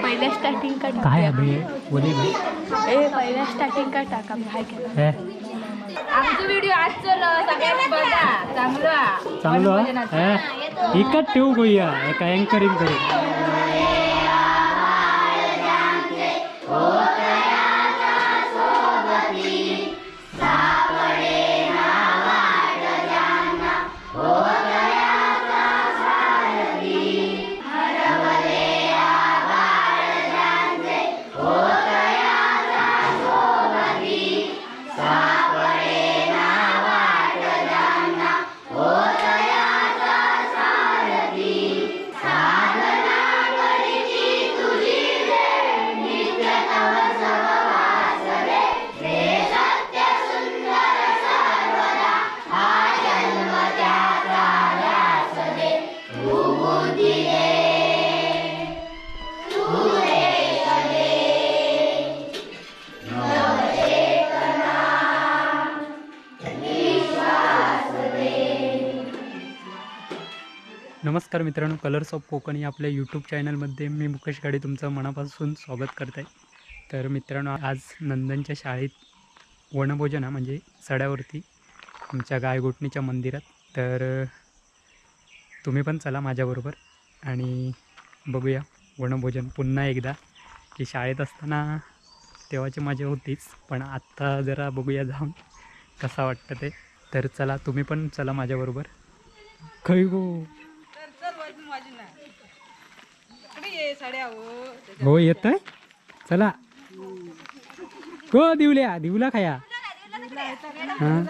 पहिल्या स्टार्टिंग का काय अभि बोली भाई. ए, पहिल्या स्टार्टिंग का टाका मी हाय केलं. हे आमचं व्हिडिओ आज सगळ्यांनी बघा, चांगलं. चांगलं हे इकत ठेवू गोया एका अँकरिंग करू. नमस्कार मित्रांनो, कलर्स ऑफ कोकण या आपल्या यूट्यूब चॅनलमध्ये मी मुकेश गाडी तुमचं मनापासून स्वागत करत आहे. तर मित्रांनो, आज नंदनच्या शाळेत वनभोजन आहे, म्हणजे सड्यावरती आमच्या गायगोटणीच्या मंदिरात. तर तुम्ही पण चला माझ्याबरोबर आणि बघूया वनभोजन पुन्हा एकदा, की शाळेत असताना तेव्हाची मजा होतीच, पण आत्ता जरा बघूया जाऊन कसा वाटतं ते. तर चला, तुम्ही पण चला माझ्याबरोबर. खै गो? हो, येत आहे, चला. गो दिवल्या दिवला खाया. हां,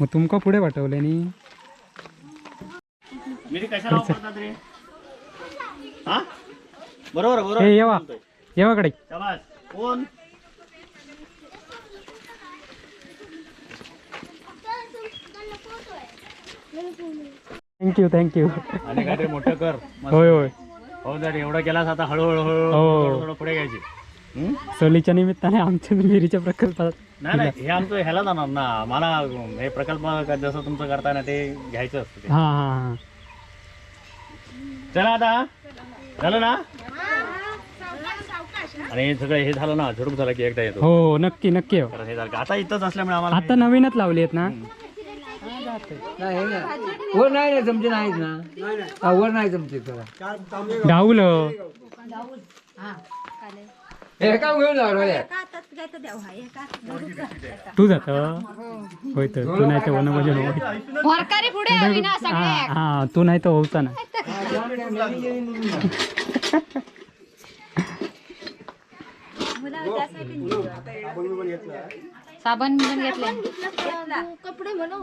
मग तुमका पुढे पाठवले नी. मिरी कशाला वापरतात रे? हा, बरोबर बरोबर. हे येवा येवाकडे. शाबास. कोण? Thank you thank you. आणि काहीतरी मोठं कर. होय होय. हो जर एवढं केलास, आता हळूहळू हळूहळू हो. थोडं थोडं पुढे घ्यायची. हम्म? सहलीच्या निमित्ताने आमच्या मिरीच्या प्रकल्पात. नाही नाही, हे आमचं ह्याला जाणार ना, मला हे प्रकल्प जसं तुमचं करताय ना ते घ्यायचं असतं ते. हां हां हां. चला आता झालं ना, आणि हे सगळं हे झालं ना, झुडूप झालं की एकदा येतो. हो हो, नक्की नक्की हो. कारण हे झालं की आता इथंच असल्यामुळे आम्हाला आता नवीनच लावली आहेत ना. नाही नाही, वर नाही ना जमते, नाहीच ना. हा, वर नाही जमते त्याला. डाऊल. हे काम घेऊन जा रे. तू जात होय तर तू नाही तर वनभोजन होय. वरकारी पुढे हवी ना. हा हा, तू नाही तर होता ना. साबण पण घेतले. कपडे म्हणून.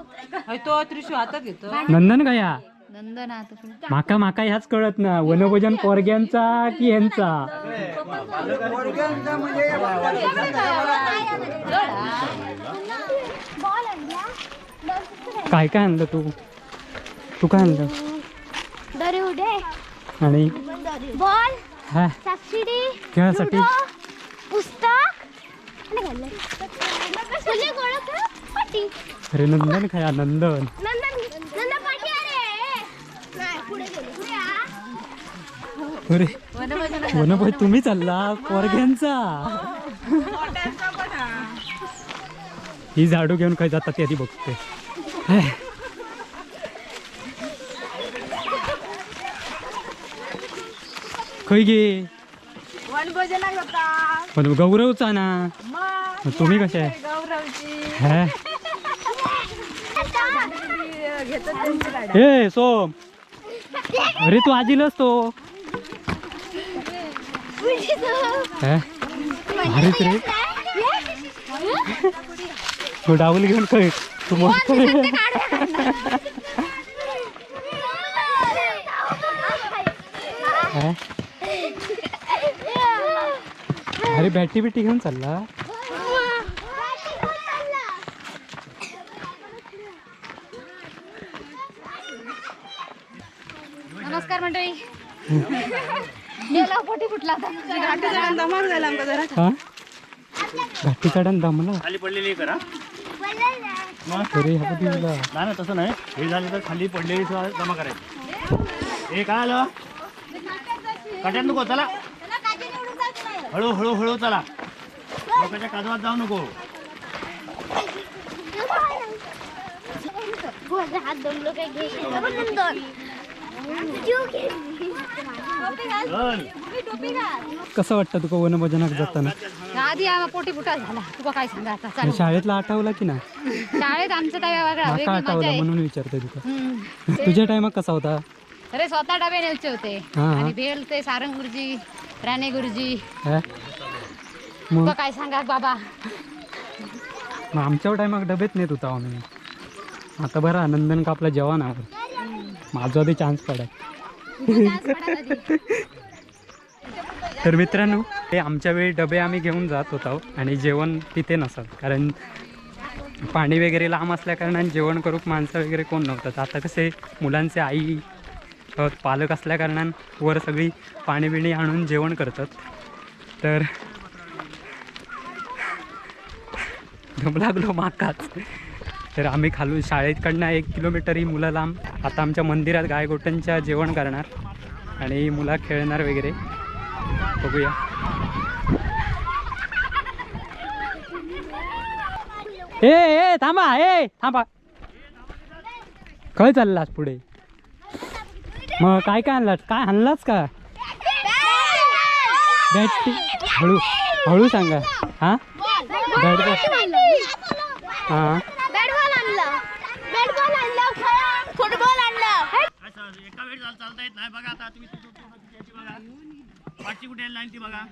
तो त्रिशू हातात घेतो. नंदन गया. नंदन आता पुढे. माका माका ह्याच कळत ना, वनभोजन पोरग्यांचा की ह्यांचा? काय काय आणलं तू? तू काय आणलं? दरी उडे. आणि बॉल. हा. सबसिडी. खेळासाठी. पुस्तक आणि घाललं. तुझे गोळा कर, पाटी. अरे नंदन खाया नंदन. नंदन नंदन पाटी, अरे नाही, पुढे गेले पुढे आ. अरे वनभोज तुम्ही चालला पोरग्यांचा? ही झाडू घेऊन काय जातात ती आधी बघते. खय गे? वनभोजनाक जाता. पण गौरवचा ना. मग. मग तुम्ही कसे आहे? गौरवची. हे घेतात त्यांची गाडी. ए सोम, अरे तू आजीलाच तो हे? भारीच रे. तू डावल घेऊन काय तू मोठं रे. हे? अरे बॅटी बिटी घेऊन चालला. नमस्कार मंडळी, गेला पोटी फुटला आता. दमार झाला आमका जरा. हा, घाटी चढण दमला. खाली पडलेली करा. मग अरे ह्या दिवला. नाही ना, तसं नाही. हे झालं तर खाली पडलेली सुद्धा जमा करायची. हे काय आलं? कट्यात नको, चला हळू हळू हळू चला. लोकांच्या काजवात जाऊ नको. हात दमलो काय घेशील नंदन जीव घे. चल. कसं वाटतं तुका वनभोजनाक जाताना? आधी आम्हा पोटी फुटा झाला, तुका काय सांगा आता, चालू. शाळेतला आठवला की नाही? शाळेत आमचं काय वेगळा माका वेगळी मजा आठवला आहे. म्हणून विचारतोय तुका. हम्म. तुझ्या टायमात कसा होता? अरे स्वतः डबे न्यायचे होते हा. आणि भेल ते सारंग गुरुजी, राणे गुरुजी. हा? मग तुका काय सांगा बाबा. मग आमच्या टायमाक डबेत नेत होता आम्ही. आता बरं नंदन का आपला जवान आहे, माझा आधी चान्स पडा. तर मित्रांनो, हे आमच्या वेळी डबे आम्ही घेऊन जात होतो आणि जेवण तिथे नसत, कारण पाणी वगैरे लांब असल्या कारणाने जेवण करूक माणसं वगैरे कोण नव्हतं. तर आता कसे मुलांचे आई पालक असल्या कारणानं वर सगळी पाणी बिणी आणून जेवण करतात. तर दम लागलो माकाच. तर आम्ही खालून शाळेकडनं 1 किलोमीटर ही मुलं लांब. आता आमच्या मंदिरात गायगोटांच्या जेवण करणार आणि मुलं खेळणार वगैरे, बघूया. ए ए थांबा, ए थांबा, काय चाललास पुढे? मग काय काय आणलास? काय आणलास का? बॅट. हळू हळू सांगा. हां, बॅट बॉल. हां. बॅट बॉल आणलं, बॅट बॉल आणलं, फुटबॉल आणलं. असं एका वेळी चालता येत नाही बघा. आता तुम्ही त्याची बघा, पाठची कुठे लाईन ती बघा.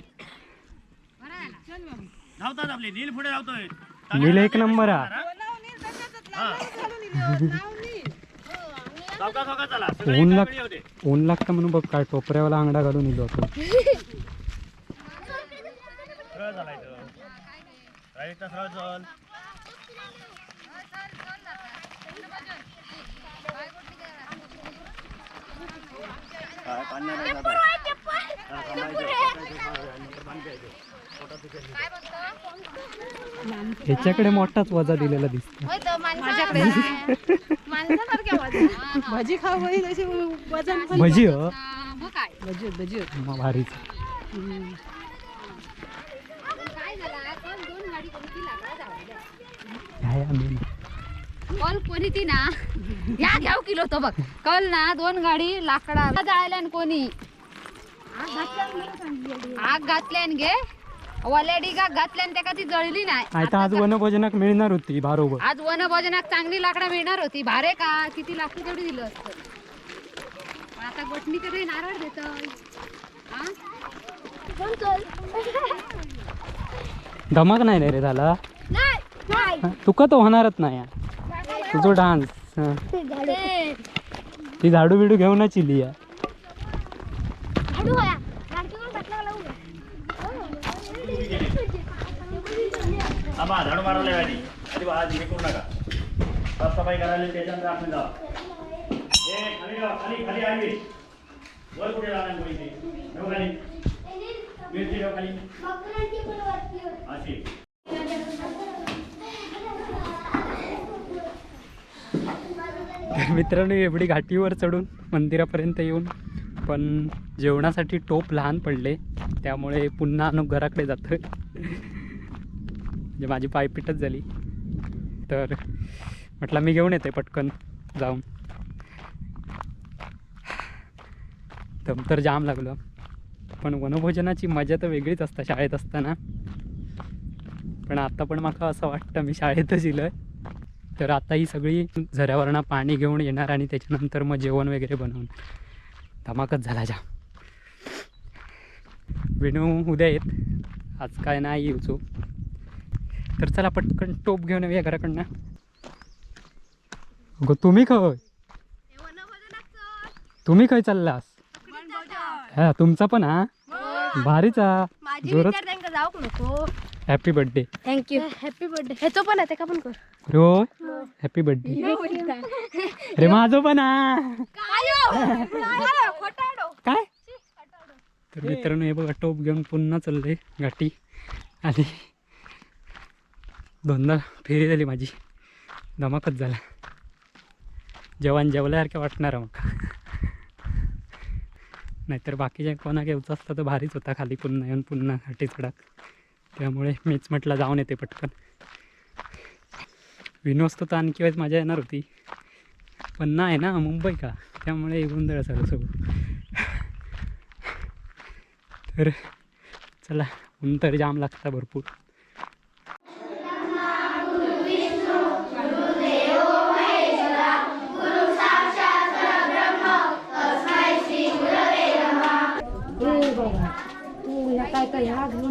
धावतात आपले नील, पुढे धावतोय. नील एक नंबर हा. चौका चौका चला सगळे, ऊन एका लाग वेळी होते. ऊन लागतं म्हणून बघ काय टोपऱ्यावाला अंगडा घालून इलो होतो. सरळ चालायचं, राईटला सरळ चल. काय पाणी नाही प्यायचं आता. जरा थांबायचं, नंतर पाणी प्यायचं. पोटात दुखेल. ह्याच्याकडे मोठाच वजा दिलेला दिसतो. माझ्याकडे भजी खाऊ होईल अशी वजन पण. भजी हो. मग काय? भजी भजी. मग भारीच. काय झाला, कोण दोन गाडी कोणती लागला जाऊ ह्या आम्ही कॉल कोणी ती ना या घ्याव किलो तो बघ कल ना दोन गाडी लाकडा जाळल्यान कोणी आग घातल्यान गे वल्या डिगाक घातल्यान, त्या ती जळली नाही. आता आज वनभोजनाक मिळणार होती बरोबर. आज वनभोजनाक चांगली लाकडा मिळणार होती, भारे का किती लाकूड तेवढी दिलं असतं. पण आता गोठणी कडे नारळ देत. धमक नाही रे झाला तुका तो होणारच नाही हा. तुझो डान्स ती झाडू बिडू घेऊनच इली या. थांबा, झाडू मारायला आधी आधी बा, आधी हे करू नका. साफसफाई करायला त्याच्यानंतर आपण जा. ए खाली जा, खाली खाली आली. वर कुठे जाणार कोणी ते? ठेव खाली मिरची, ठेव खाली अशी. तर मित्रांनो, एवढी घाटीवर चढून मंदिरापर्यंत येऊन पण जेवणासाठी टोप लहान पडले, त्यामुळे पुन्हा अनुप घराकडे जातो. म्हणजे माझी पायपीटच झाली. तर म्हटलं मी घेऊन येते पटकन जाऊन. दम तर जाम लागलं, पण वनभोजनाची मजा तर वेगळीच असते शाळेत असताना. पण आता पण माका असं वाटतं मी शाळेतच इलं. तर आता ही सगळी झऱ्यावरनं पाणी घेऊन येणार आणि त्याच्यानंतर मग जेवण वगैरे बनवून धमाकच झाला जाम. विणू उद्या येत, आज काय नाही येऊचो. तर चला पटकन टोप घेऊन येऊया घराकडनं. अगं तुम्ही खय, तुम्ही खय चाललास? हा तुमचा पण हा भारीच हा. माझी जोरात. विचार त्यांका जाऊक नको. Happy birthday. Thank you, happy birthday. ह्याचो पण आहे, त्याका पण कर. रो हॅपी बर्थडे. अरे माझं पण हा. काय तर मित्रांनो, हे बघा टोप घेऊन पुन्हा चाललंय घाटी आणि दोनदा फेरी झाली माझी. धमाकच झाला. जेवण जेवल्यासारखं वाटणार मग. नाहीतर बाकीच्या कोणा घेऊचा असता तर भारीच होता खाली पुन्हा येऊन पुन्हा घाटी चढाक. त्यामुळे मीच म्हटलं जाऊन येते पटकन. विनू असतो तर आणखी वेळेस मजा येणार होती, पण नाही ना मुंबई का, त्यामुळे गोंधळ झालं सगळं. तर चला, ऊन तर जाम लागता भरपूर.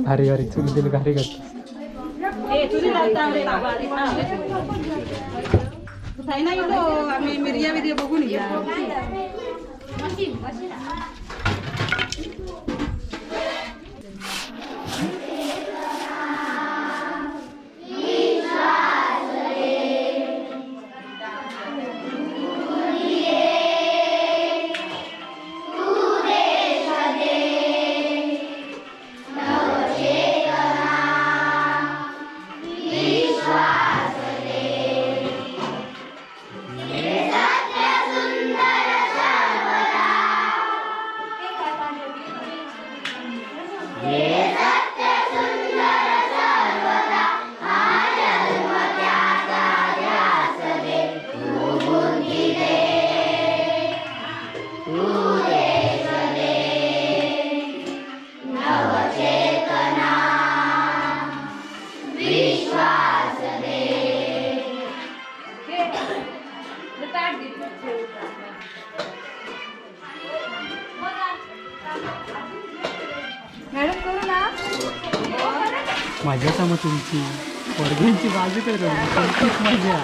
भारी भारी चूल दिल भारी करतो. आम्ही मिरया बिर्या बघून या. मॅडम करू ना. मजाच मग तुमची पोरग्यांची बाजू तर तुमचीच मजा.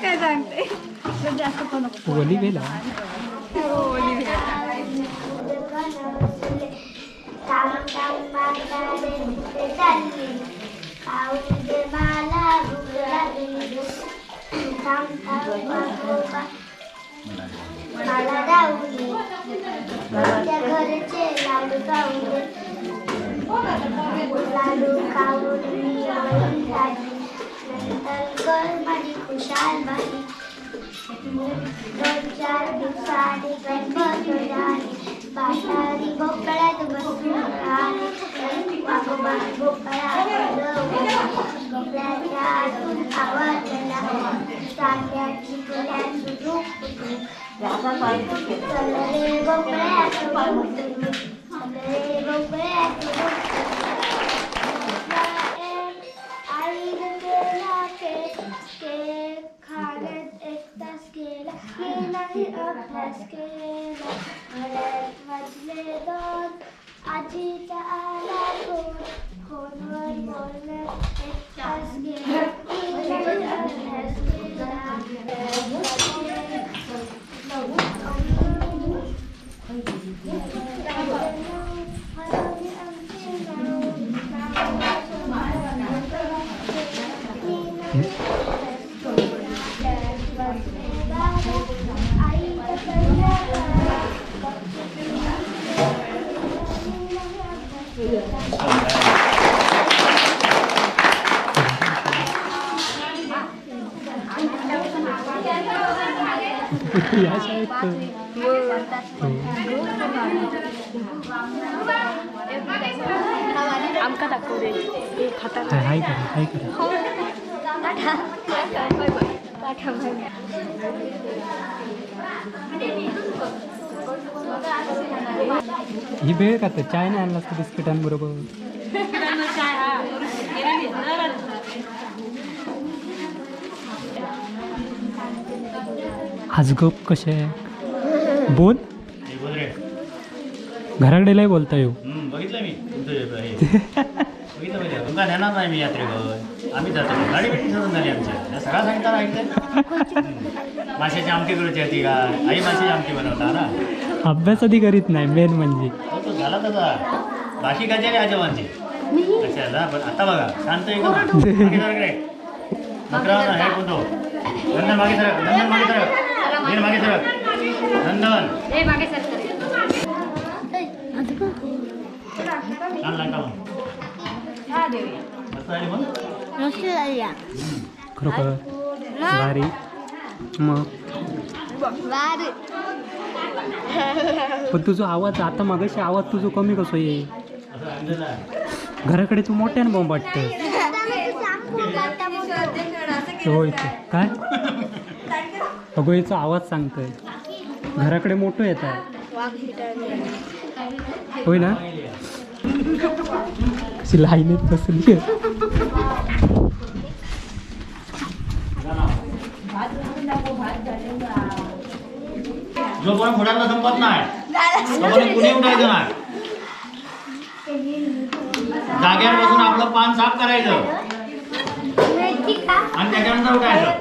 काय सांगते. वली वेला. चालली खाऊ दे मला, भूक लागली. थांब थांब बाबा, मला राहू दे. माझ्या घरचे लाडू खाऊ दे. लाडू खाऊन मी वही झाली. नंतर कर माझी खुशाल बाई. दोन चार दिवसांनी गणपती झाले. बाटारी भोपळ्यात बसून आले. वाघोबा भोपळा भोपळ्याच्या आतून आवाज आला. चांद्याची फुलाची झोप. चल रे भोपळ्यात उतरू. चल रे भोपळ्यात उतरू. आईने केला केक. केक खाण्यात एक तास गेला. मी नाही अभ्यास केला. घरात वाजले 2. आजीचा आला फोन. फोनवर बोलण्यात एक तास गेला. मी नाही अभ्यास केला. घरात वाजले 9. हरवले आमचे नाव. मी नाही अभ्यास केला. वाजले 12. आईचा पहिला पाडा. मी नाही अभ्यास केला. या शाळेत तर. हो. आमका दाखव रे खाता. हाय हाय करा, हाय करा. ही वेळ का तर चाय नाही आणला असतं बिस्किटांबरोबर. आज गप कसे आहे बोल. हे बोल रे. घराकडे लय बोलता येऊ. बघितलं मी तुमचं हे बघितलं बघितलं. तुमका नेणार नाही मी यात्रेवर, आम्ही जातो. गाडी भेटी ठरून झाली आमच्या. या सगळा सांगताना ऐकतंय. माशाची आमटी करूची होती का आई? माशाची आमटी बनवता ना. अभ्यास आधी करीत नाही मेन म्हणजे. हो, तो झाला तसा. बाकी गजाली आजोबांची कशाला? पण आता बघा, शांत एकदम. मागे सरक रे. नकरा ना, हे कोणतो नंदन, मागे सरक. नंदन, मागे सरक. नीर, मागे सरक. नंदन. ए, मागे सर. छान लागता मग. मस्त झाली मग. मस्त झाली. खरोखर भारी मग. भारी. पण तुझा आवाज आता मागाशी आवाज तुझं कमी कसं येईल? असं आणलेलं आहे. घराकडे तू मोठ्यानं बॉम्ब वाटतं. होय ते. काय अगो, याचा आवाज सांगतोय घराकडे मोठं येत आहे. होय ना, कशी लाईनीत बसली आहे. जोपर्यंत फुडारला संपत नाही तोपर्यंत कुणी उठायचं नाही. जाग्यावर बसून आपलं पान साफ करायचं आणि त्याच्यानंतर उठायचं.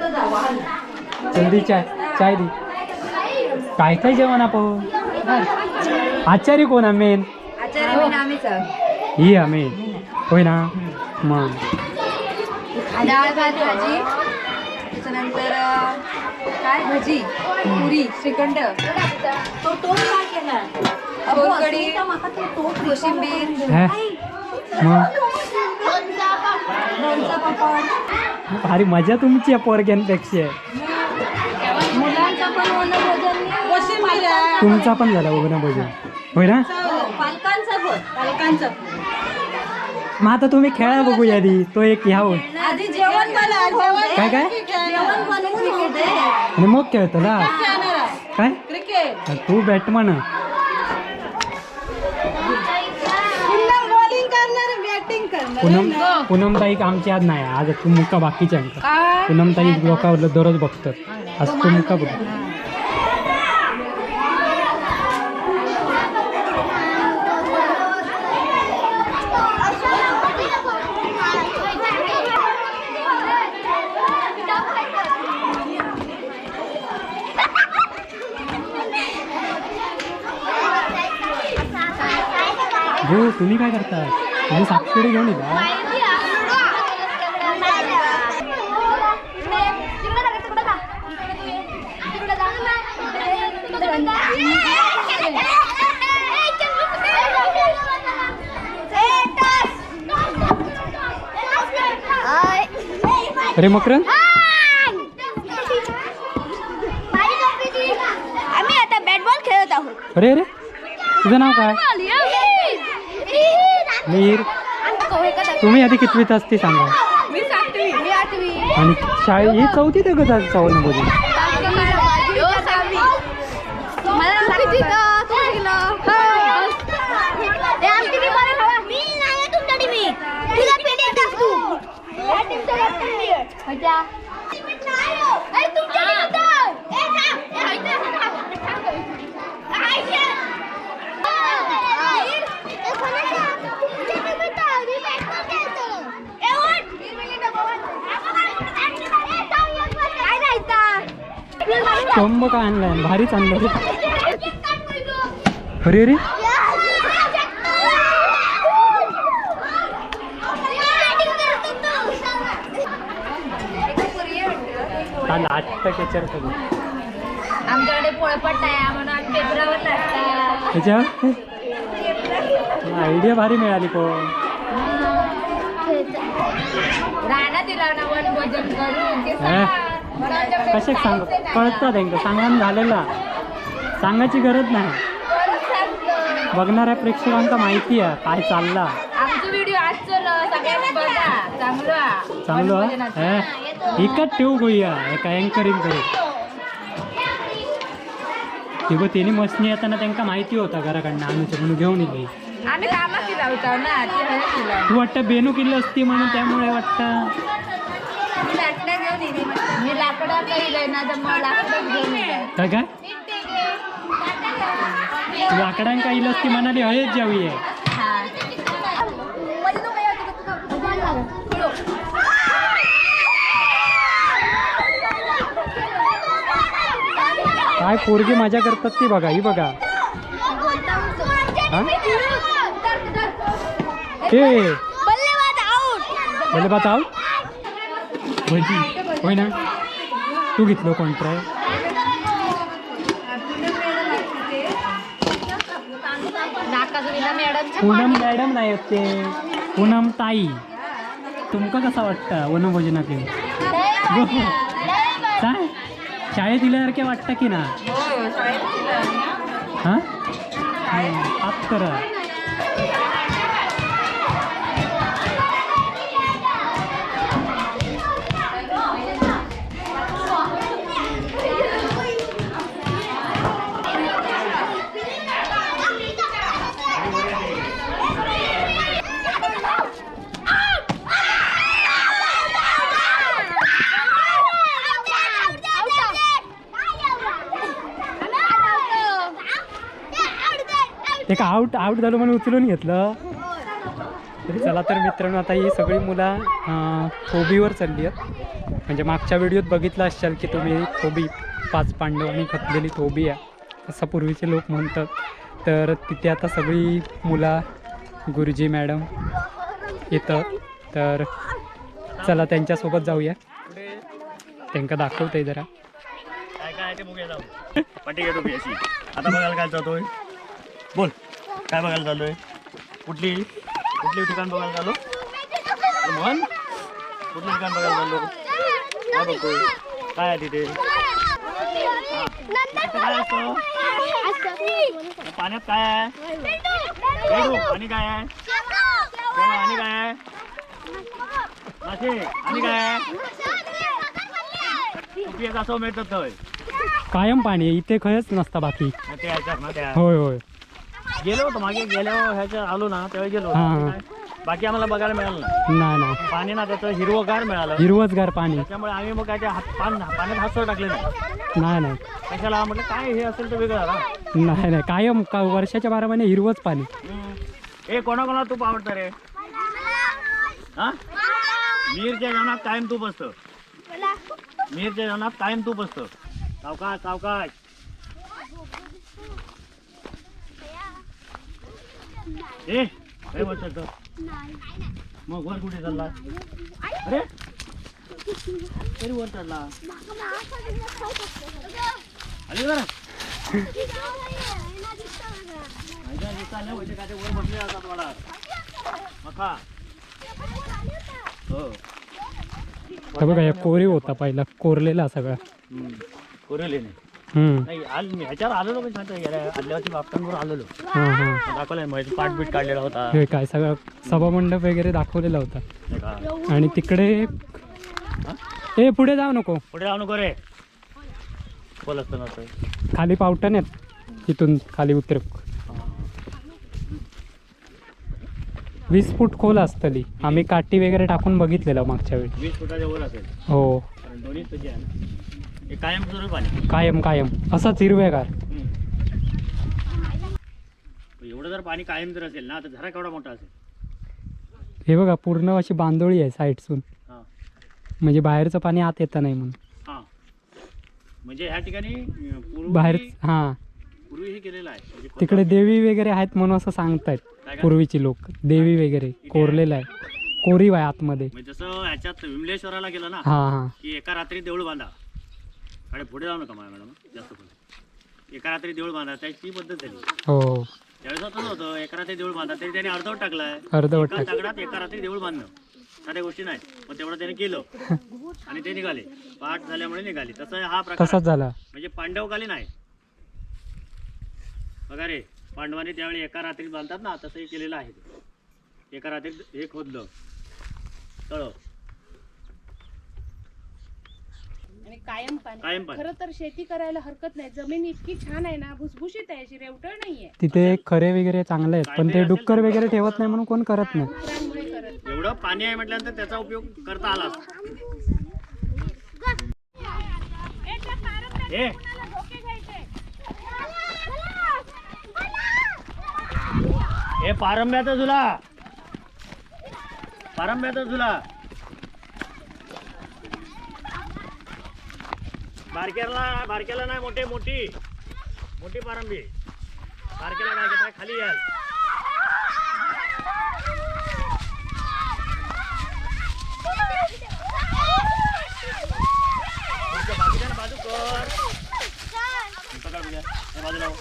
जल्दी चाय चाय दी. काय काय जेवण आपण? आचारी कोण मेन? ही मेन होय ना मग. डाळ भात भाजी, त्याच्यानंतर काय भजी, पुरी, श्रीखंड, सोलकढी, कोशिंबीर, हे मग लोणचं, पापड. भारी मजा तुमची आहे पोरग्यांपेक्षा. मुलांचा पण वनभोजन. कोशिंबीर आहे. तुमचा पण झाला वनभोजन होय ना? पालकांचा पण. पालकांचं. मग आता तुम्ही खेळा बघूया आधी तो एक ह्या होऊन. आधी जेवण बनवून होऊ दे. काय काय? जेवण बनवून होऊ दे. आणि मग खेळतो ना. काय? क्रिकेट. तू बॅटमन. पूनम बॉलिंग करणार, बॅटिंग करणार. पूनम, पूनम ताई आमची आज नाही. आज तुमका बाकीच्या. पूनम ताई लोकांवर दररोज बघतात, आज तुमका बघ. हो, तुम्ही काय करता? तुम्ही सापशिडी घेऊन येता. अरे मकरन. आम्ही आता बॅट बॉल खेळत आहोत. अरे अरे, तुझं नाव काय? मीर. तुम्ही आधी कितवीत असते सांगा. मी सातवी. मी आठवी. आणि शाळे ही चौथी तर चौन बोलू. मला किती तू गेलं. मी नाही तुमच्या टीमी, तुला पेटी टाकतो. या टीमचा कॅप्टन मी आहे. ए, तुमच्या टीमीत आहे. ए, थांब. ए, थांब. थांब. ए, कोणाच्या? तुमच्या टीमीत आहे. मी बॅट बॉल खेळतो. ए, उठ. ए, थांब. काय नाही इथं. स्तंभ काय आणलाय? भारीच आणलं रे. अरे अरे. हा लाटतं केचर सगळं. आमच्याकडे पोळपाट नाही म्हणून आम्ही पेपरावर लाटतात. त्याच्यावर आयडिया भारी मिळाली पण. राणा दिला ना वनभोजन करून ते हे? सांग. पण आमच्याकडे कसे सांग? काहीच नाही. कळतं त्यांना, सांगा झालेला, सांगायची गरज नाही. परत सांगतो. बघणाऱ्या प्रेक्षकांका माहिती आहे काय चालला. आमचे व्हिडिओ आज चांगलो हा? इकत ठेवू गोया एका अँकरिंग करू. इगो तेनी मसनी येताना त्यांका माहिती होता घराकडनं आणूचे म्हणून घेऊन येते. आम्ही कामाची लावतो ना ती हळद लावतो. तू वाटतं बेनू किल्लं असती म्हणून त्यामुळे वाटतं. मी लाटण्या घेऊन येते. मी लाकडा काही ना तर मग लाकडं घेऊन येते. काय काय लाकडांका इल असती म्हणाली हयच जावी आहे. काय पोरगी मजा करतात ती बघा, ही बघा. हा? ए बल्लेबाज आउट. भजी होय ना, तू घेतलो कॉन्ट्रॅक्ट. पूनम मॅडम नाही ते, पूनम ताई. तुमका कसा वाटतं वनभोजनात येऊन? काय शाळेत दिल्यासारखे वाटतं की ना? हां आप करा. एक आउट आउट झालं म्हणून उचलून घेतलं. तरी चला तर मित्रांनो, आता ही सगळी मुलं थोबीवर चालली आहेत. म्हणजे मागच्या व्हिडिओत बघितलं असाल की तुम्ही, थोबी 5 पांडवांनी खतलेली थोबी आहे असं पूर्वीचे लोक म्हणतात. तर तिथे आता सगळी मुलं गुरुजी मॅडम येतं, तर चला त्यांच्यासोबत जाऊया, त्यांना दाखवतंय जरा. काय काय आहे ते बघूया जाऊ. पट्टी घे टोपी अशी. आता बघायला काय जातोय बोल, काय बघायला चाललोय? कुठली कुठली ठिकाण बघायला चाललो मन? कुठलं ठिकाण बघायला चाललो? काय बघतोय? काय आहे तिथे? तिथे काय असतं? पाण्यात काय आहे? बेडूक. आणि काय आहे? आणि काय आहे? मासे. आणि काय आहे? कुठली कासव मिळतात थंय. कायम पाणी आहे इथे, खरंच नसता बाकी. ते ह्याच्यात ना त्या होय होय. गेलो होतो मागे, गेलो ह्याच्या आलो ना त्यावेळी गेलो हां, होतो. हां. बाकी आम्हाला बघायला मिळालं नाही. नाही नाही, पाणी ना त्याचं हिरवंगार मिळालं, हिरवचगार पाणी. त्याच्यामुळे आम्ही मग काय ते हात पाण्यात हात सुद्धा टाकले नाही. नाही नाही. कशाला म्हटलं, काय हे असेल तर वेगळं ना. नाही नाही, कायम का वर्षाच्या 12 महिने हिरवच पाणी. ए कोणाकोणाला तूप आवडतं रे? हा, मीरच्या जेवणात कायम तूप असतं. मीरच्या जेवणात कायम तूप असतं. सावकाश सावकाश. ए काय वर चढतो? मग वर कुठे चालला? अरे तरी वर चढला. अरे जरा काय ते वर बसले जातात मला मखा. हो. तर बघा, या कोरीव होता पहिला, कोरलेला सगळा. कोरले नाही. नाही आज मी ह्याच्यावर आलेलो, पण सांगतो गेल्या आदल्या वर्षी बापटांवर आलेलो. हां हां. दाखवलंय मग पाठबीट काढलेला होता. हे काय सगळं सभामंडप वगैरे दाखवलेला होता. नाही का? आणि तिकडे ए पुढे जाऊ नको. पुढे जाऊ नको रे, बोल असतं ना असं. खाली पावटन आहेत, इथून खाली उतर. 20 फूट खोल असतली. आम्ही काठी वगैरे टाकून बघितलेलं मागच्या वेळी. 20 फुटाच्या वर असेल. हो. कारण दोन्ही तुझे आहे ना. हे कायम सुरू पाणी. कायम कायम असंच हिरवेगार. एवढं जर पाणी कायम जर असेल ना तर झरा केवढा मोठा असेल. हे बघा, पूर्ण अशी बांधोळी आहे साईडसून. हां. म्हणजे बाहेरचं पाणी आत येतं नाही म्हणून. हां, म्हणजे ह्या ठिकाणी पूर्वी बाहेर हां पूर्वी हे केलेलं आहे म्हणजे तिकडे देवी वगैरे आहेत म्हणून असं सांगतायत काय काय? पूर्वीची लोक. देवी वगैरे कोरलेलं आहे, कोरीव आहे आतमध्ये. म्हणजे जसं ह्याच्यात विमलेश्वराला गेलं ना हां हां. की एका रात्री देऊळ बांधा. आणि पुढे जाऊ नका मला मॅडम जास्त पुढे. एका रात्री देऊळ बांधा, त्याची पद्धत झाली. हो. त्यावेळेस असंच होतं, एका रात्री देऊळ बांधा, तरी त्याने अर्धवट टाकलाय. अर्धवट एका टाक दगडात एका रात्री देऊळ बांधणं साध्या गोष्टी नाही. मग तेवढं त्याने केलं आणि ते निघाले, पाठ झाल्यामुळे निघाले. तसं हा प्रकार तसाच झाला. म्हणजे पांडवकालीन आहे बघा रे. पांडवांनी त्यावेळी एका रात्रीत बांधतात ना, तसंही केलेलं आहे ते. एका रात्रीत हे खोदलं. तळ. आणि कायम पाणी. कायम पाणी. खरं तर शेती करायला हरकत नाही, जमीन इतकी छान आहे ना, भुसभुशीत आहे, अशी रेवटळ नाहीये. तिथे खरे वगैरे चांगले आहेत, पण ते डुक्कर वगैरे ठेवत नाही म्हणून कोण करत नाही. डुकरांमुळे करत एवढं पाणी आहे म्हटल्यानंतर त्याचा उपयोग करता आला असता. ए हे पारंब्याचा झुला, पारंब्याचा झुला. बारक्याला, बारक्याला नाही, मोठे मोठी मोठी पारंबी. बारक्याला काय घेताय? खाली याल. तुमच्या बाकीच्या बाजू कर. पकड बघूया. हे बाजूला हो.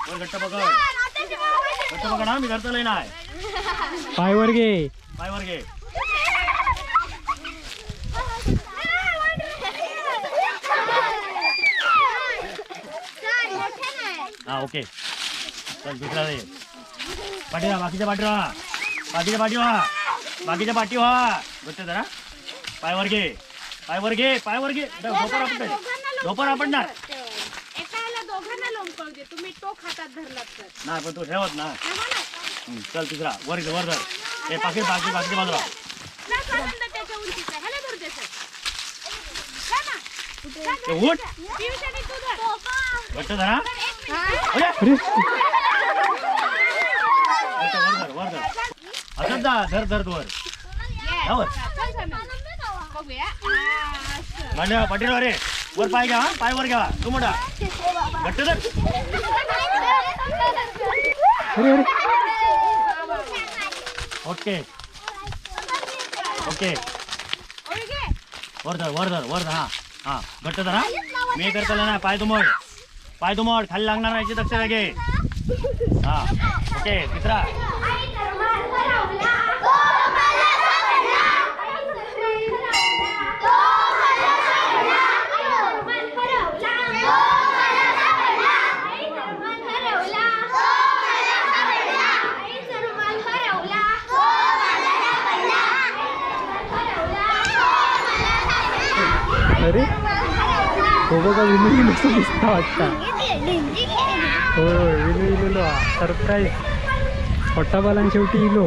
वर घट्ट पकड, घट्ट पकड. हा, मी धरता नाही. पायवर घे. पाय वर घे. हा ओके, चल दुसरा दे. पाठी राहा, बाकीच्या पाठी राहा, बाकीच्या पाठी व्हा, बाकीच्या पाठी व्हा. घट्ट जरा पायवर घे, पायवर घे, पायवर घे. झोपर आपण, झोपर आपण ना. एकाला दोघांना लोंबकळू दे, तुम्ही टोक हातात धरलात तर. नाही, पण तू ठेवत ना. चल तिसरा वर घे, वर धर. हे पाकी बाकी बाकीच्या बाजूला. जा स्वानंद त्याच्या उंचीचा, ह्याला धर त्याचं. जा ना. जा, जा, ए, उठ. पियुष आणि तू धर. घट्ट धरा. अरे! अरे घट्ट वर धर, वर धर. असंच जा, धर धर तू वर. जा वर. चल स्वानंद. बघूया. हा, असं. मांडे पाटील, अरे वर पाय घ्या, हा. पाय वर घ्या, तू मोठा घट्ट धर. अरे अरे ओके ओके, ओळी घे. वर धर, वर धर, वर धर. हा हा, घट्ट धर. हा, मी करताना ना पाय दुमड, पाय दुमड, खाली लागणार नाही याची दक्षता घे. हा ओके, तिसरा. अरे हो, बघा विनू इलो दिसता वाटता. होय होय, विनू इलो. सरप्राईज. छोटा बालान शेवटी इलो.